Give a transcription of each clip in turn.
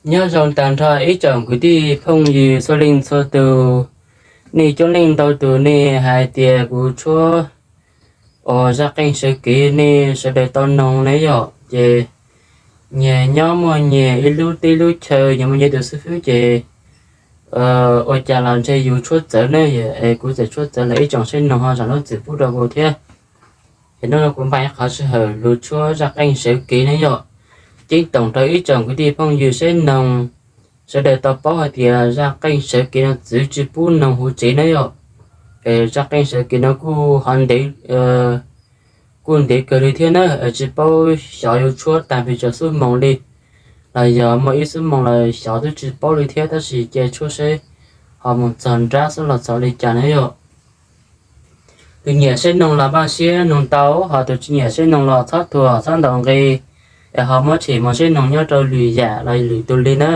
Nyob zoo tag nrho ib tsoom kwv tij phooj ywg txhua leej txhua tus, nej coob leej ntau tus nej hais tias kuv tshuab uas zaj qeej sawv kev nej sawv daws tau noog na yom, ces nyias nyob muaj nyias ib lub teb lub chaw, nyias muaj nyias tus xib fwb ces ua cas los ntshe yus tshuab txawv ne, es kuv txawm tshuab txawv los ib tsoom saib noog ho zam lub txim pub rau kuv thiab. Es hnub no kuv npaj ib qhov sij hawm lug tshuab zaj qeej sawv kev na yom, ceeb toom rau ib tsoom kwv tij phooj ywg saib noog sawv daws tau paub hais tias zaj qeej sawv kev no txwv tsis pub noog hauv tsev na yom. Es zaj qeej sawv kev no kuj ho ntev, kuj ntev kawg li thiab na, tsis paub xyov yuav tshuab tag pes tsawg xuab moos li, los yog muaj ib xuab moos los xyov twb tsis paub li thiab, tab sis cia tshuab seb ho mus txog nrab xwb los txog li cas na yom. Tus nyiam saib noog los npaj siab noog tau, ho tus tsis nyiam saib noog los txhob thuam txhob ntaus nqi, es ho muab tshem mus saib noog nyob rau lwm yam los lwm tus li na.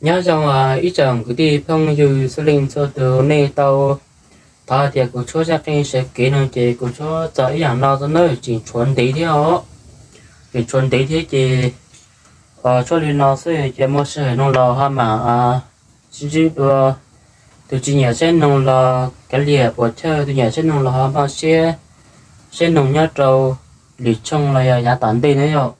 Nyob zoo ib tsoom kwv tij phooj ywg txhua leej txhua tus, nej tau thov hais tias kuv tshuab zaj qeej sawv kev no ces kuv tshuab txog ib yam no xwb na, tseem tshuav ntev thiab os. Tseem tshuav ntev thiab ces tshuab li no xwb ces muaj sij hawm no los ho mam sib ntsib dua. Tus tsis nyiam saib noog los kav liam puas chawj, tus nyiam saib noog los ho npaj siab saib noog nyob rau lwm tshooj los yog yav tom ntej na yom.